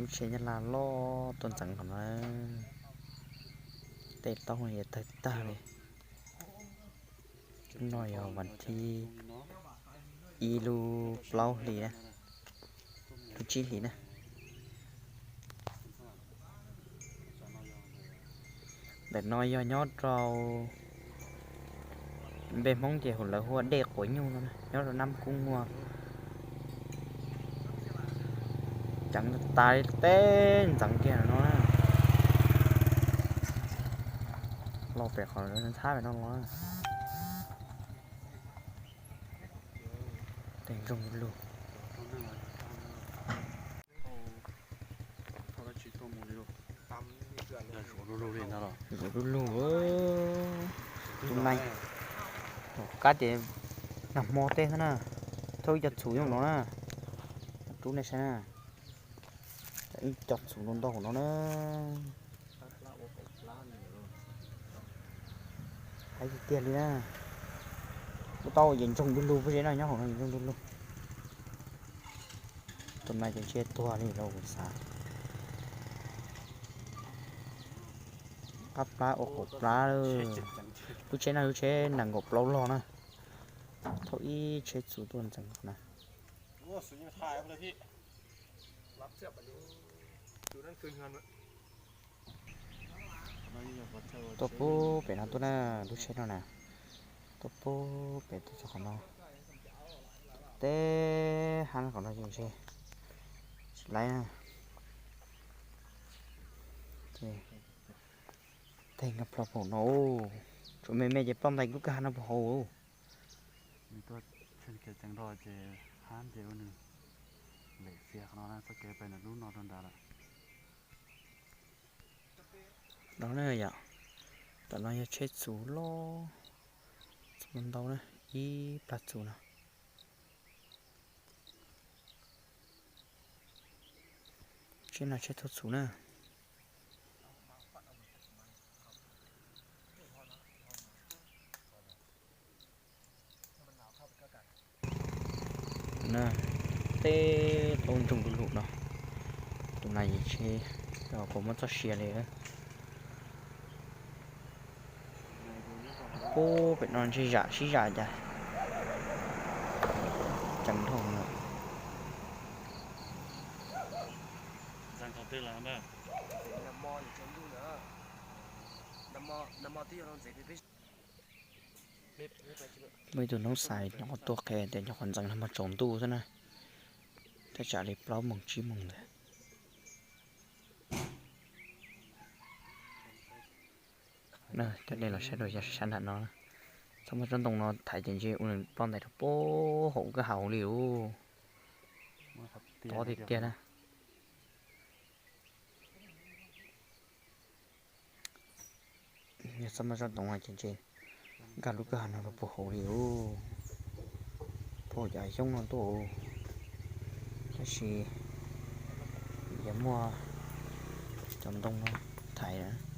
Lub tsheb Nyab Laj loj tuaj ntxeev qhov no, tej taub no yuav tawg tag li. Hnub no yog vas thib ib lub plaub hlis na, lub tsib hlis na. Ntawm no yog nyob rau npe Hmoob ces hu lawv hu ua dej quav nyuj no, nyob rau Nab Kub Muag. Ceev tas li, tej ntxeev kiag no na. Los pem qhov ntxhab pem no los na. Tej ntsoog lug. Zuav du lug. Tus nai, kab ces nag hmo tej xwb na. Thauj ib co txhuv nyob no na, rub nej saib na. Ib co txhuv ntau ntau no na. Haib tiag tiag li na. Kuj tau ces ntsoog du lug pob zeb no, nyob hauv no ntsoog du lug. Tus nai ces ntshe tuag li rau kuv xav. Qab plab ua qaum plab. Lub tsheb no lub tsheb nees nkaum plaub log na. Thauj ib tsheb txhuv tuaj ntxeev na. Tuaj pub pem no tuaj na, lub tsheb no na. Tuaj pub pem tuaj txog qhov no. Tej hab qhov no ces ntshe tsis laib na. Tej nkag plho pem no, tsuas me me ces ploj ntais lub kwj ha no puag hauv. Nws tuaj tshwj kev ceev nrho ces hab ces ua nws lem fias qhov no na, txoj kev pem nws lub no rau nrad lawm. No na yom, tam no yog tsheb txhuv loj, txhuv ntau na, ib plag txhuv no. Tsheb no tsheb thauj txhuv na. Tej taub ntsoog du lug no. Tus nai ces tsheb puas muaj txoj sia li. Pub pem no ntshe zam sib zam cas ceev dhau no. Muaj ib tug noob xais nyuam qhuav tuaj qhia tias nyuam qhuav ntxeev nag hmo tsaus ntuj xwb na, thaj tsam li plaub moos tsib moos ntawd. Coj nej los saib dua yog sab nram no, txhob muab tsob ntoo no thaiv ces ntshe ua nws ploj ntais rau puag hauv kwj ha hauv li lauj. Tob tiag tiag na. Yog txhob muab tsob ntoo no ces ntshe nkag lub kwj ha no rau puag hauv li lauj. Puag hauv cov xyoob no tuaj, tab sis yuav muaj cov ntoo no thaiv.